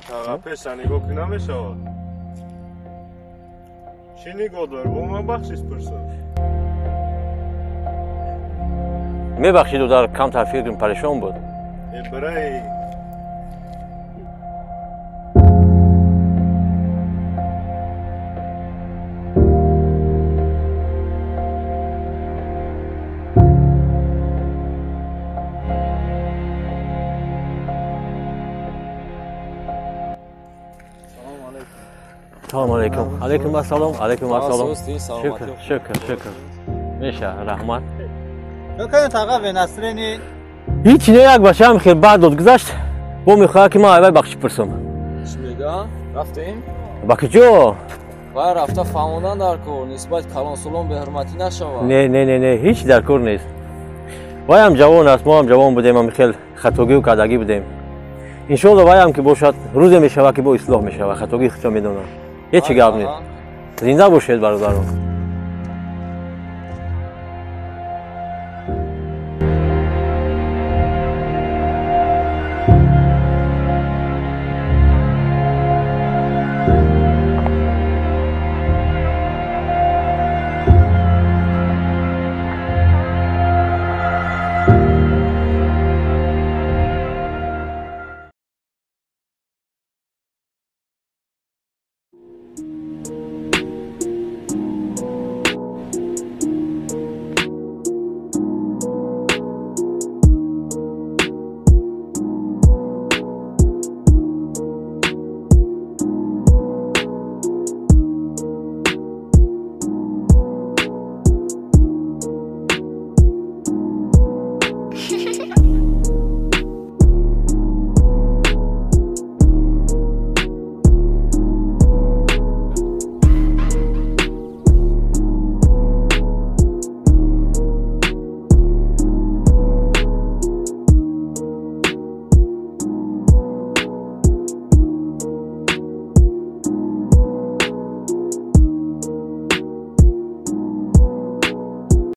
Таға пеша нигоҳ ки намешавад. Чӣ нигоҳ дор? Бо ман бахшиш пурсам. Мебахшид, дар камтар фикрам парешон буд. Э, бирай. Салом алейкум. Алейкум ассалом. Алейкум ассалом. Шукр, шукр, шукр. Меша, раҳмат. Таға венасрени. Ҳеҷ не, як бачаам хел баъд дод гузашт. Бо мехоҳад ки ман айвай бахшиш пурсам. Чӣ мега? Рафтем? Ба куҷо? Вай рафта фаҳмондан дар кор, нисбат калонсолон беҳурматӣ нашавад. Не, не, не, не, ҳеҷ дар кор нест. Вайам ҷавон аст, мо ҳам ҷавон будем, ам хел хатогию кардагӣ будем. Иншоалло, вайам ки бошад, рӯзе мешавад ки бо ислоҳ мешавад, хатогии худро медонад. Ҳеҷ гап нест. Зинда бошед, бародарон.